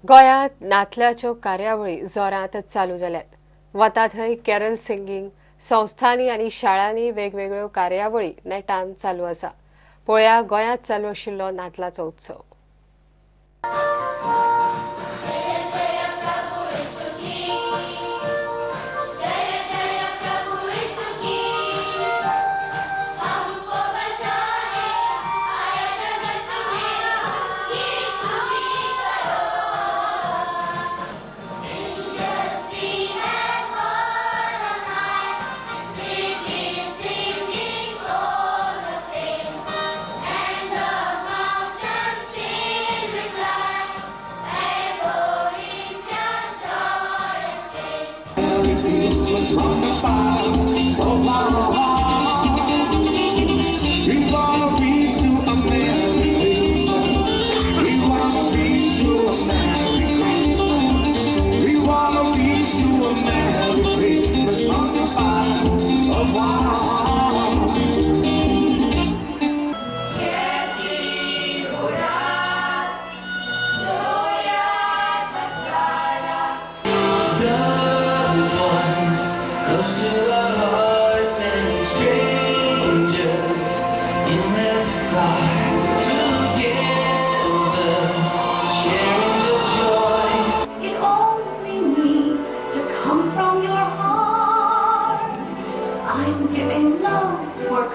गोंयांत नातलाच्यो कार्यावळी जोरांत चालू जाल्यात. वता थंय कॅरल सिंगींग, संस्थांनी आनी शाळांनी वेगवेगळ्यो कार्यावळी नेटान चालू आसा. पळया गोंयांत चालू आशिल्लो नातलाचो उत्सव.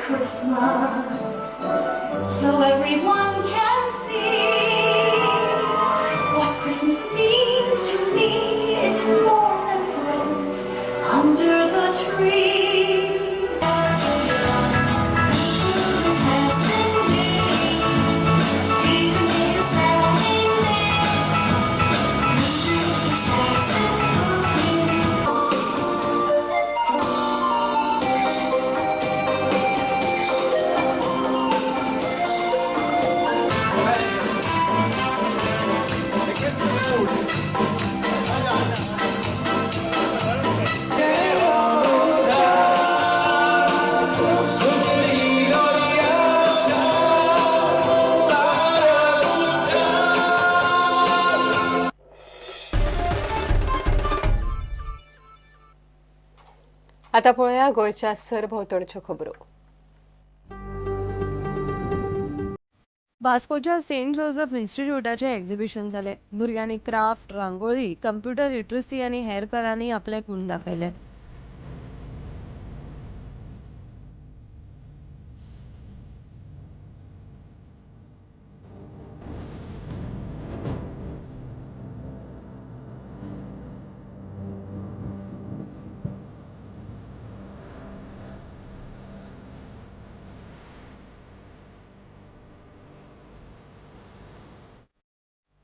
Christmas, so everyone can see what Christmas means to me. It's more than presents under the tree. आता पळोवया गोंयच्या सरभोंवतणच्यो खबरो. वास्कोच्या सेंट जोसेफ इन्स्टिट्यूटाचें एक्झिबिशन जालें. भुरग्यांनी क्राफ्ट, रांगोळी, कंप्युटर लिटरसी आनी हेर कलांनी आपले गूण दाखयले.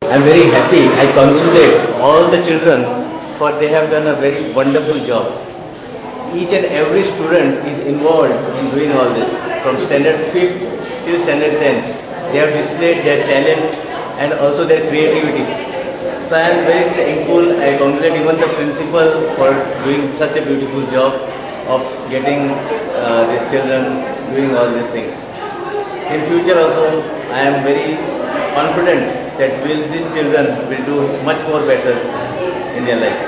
I am very happy. I congratulate all the children for they have done a very wonderful job. Each and every student is involved in doing all this. From standard 5th till standard 10th, they have displayed their talent and also their creativity. So I am very thankful. I congratulate even the principal for doing such a beautiful job of getting these children doing all these things. In future also, I am very confident that these children will do much more better in their life.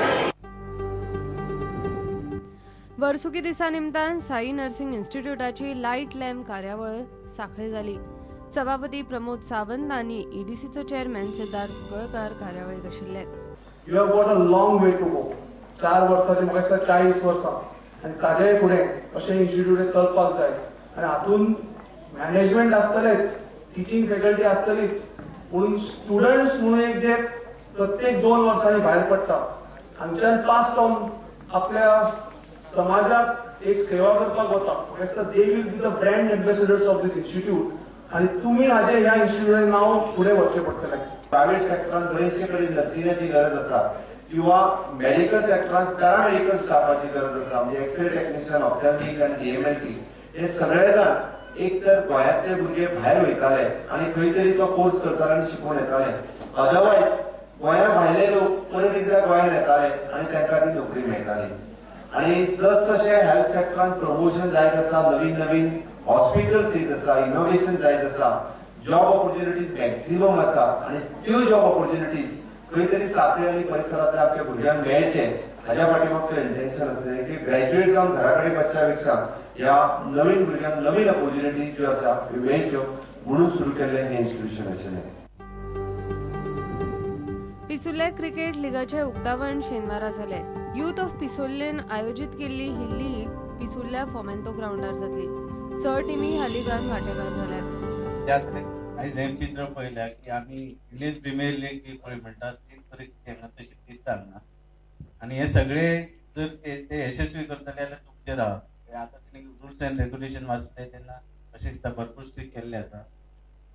वर्सुकी दिसा निमतान Sai nursing इन्स्टिट्यूटाची light lamp कार्यावळ सांखळे जाली. सभापती प्रमोद सावंत आनी ईडीसीचो chairman Siddharth Kunkalkar कार्यावळीक आशिल्ले. You have got a long way to go. 4 वर्सांचे म्हाका दिसता 40 वर्सां आनी ताजे फुडें अशें इन्स्टिट्यूट चलपाक जाय आनी हातूंत मॅनेजमेंट आसतलेच, टिचींग फॅकल्टी आसतलीच, पूण स्टुडंट्स म्हणून एक जे प्रत्येक 2 वर्सांनी भायर पडटा हांगच्यान पास जावन आपल्या समाजाक एक सेवा करपाक वता. म्हाका दिसता they will be the brand ambassadors of this institute आनी तुमी हाजें ह्या इन्स्टिट्यूटाचें नांव फुडें व्हरचें पडटलें. प्रायव्हेट सेक्टरान बरेचशे कडेन नर्सिंगाची गरज आसा किंवा मेडिकल सेक्टरान पॅरामेडिकल स्टाफाची गरज आसा, म्हणजे एक्सरे टेक्निशियन, ऑप्थॅल्मिक आनी डीएमएलटी हे सगळे जाण एक तर गोंयांतले भुरगे भायर वयताले आनी खंय तरी तो कोर्स करताले आनी शिकून येताले. अदरवायज गोंया भायले लोक परत एकदा गोंयांत येताले आनी तांकां ती नोकरी मेळटाली. आनी जस जशें हेल्थ सेक्टरान प्रमोशन जायत आसा, नवीन नवीन हॉस्पिटल्स येत आसा, इनोवेशन जायत आसा, जॉब ऑपॉर्च्युनिटीज मॅक्झिमम आसा आनी त्यो जॉब ऑपॉर्च्युनिटीज खंय तरी साखळी आनी परिसरांतल्या आमच्या भुरग्यांक मेळचें हाज्या फाटी इंटेन्शन आसलें की ग्रॅज्युएट जावन घरा कडेन बसच्या पेक्षा ह्या नवीन भुरग्यांक नवीन ऑपॉर्च्युनिटीज ज्यो आसा त्यो मेळच्यो म्हणून सुरू केल्लें हें इन्स्टिट्यूशन आशिल्लें. पिसुर्ले क्रिकेट लिगाचे उक्तावण शेनवारा जालें. युथ ऑफ पिसोल्लेन आयोजीत केल्ली ही लीग पिसुर्ल्या फोमेंतो ग्रावंडार जातली. 6 टिमी ह्या लिगान वांटेकार जाल्यात. त्याच आयज हें चित्र पळयल्या की आमी इंडियन प्रिमियर लीग बी पळय म्हणटात तीच परिस्थिती हांगा तशी दिसता हांगा. आनी हे सगळे जर ते यशस्वी करतले जाल्यार तुमचेर आहा. आतां तेणी रुल्स एंड रेग्युलेशन वाचले तेन्ना अशें दिसता भरपूर स्ट्रिक्ट केल्ले आसा.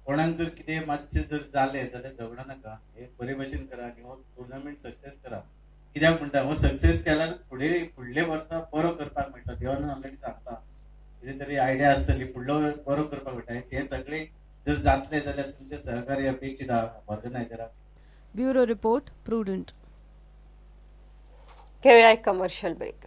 कोणाक जर कितें मातशें जर जालें जाल्यार झगडो नाका, हे बरे भशेन करा आनी हो टुर्नामेंट सक्सेस करा. कित्याक म्हणटा हो सक्सेस केल्यार फुडें फुडले वर्सा बरो करपाक मेळटा. देवान ऑलरेडी सांगता कितें तरी आयडिया आसतली फुडलो बरो करपाक मेळटा. हे सगळे जर जातले जाल्यार तुमचे सहकार्य अपेक्षीत आहा ऑर्गनायझराक. Bureau report, Prudent. घेऊया एक कमर्शियल ब्रेक.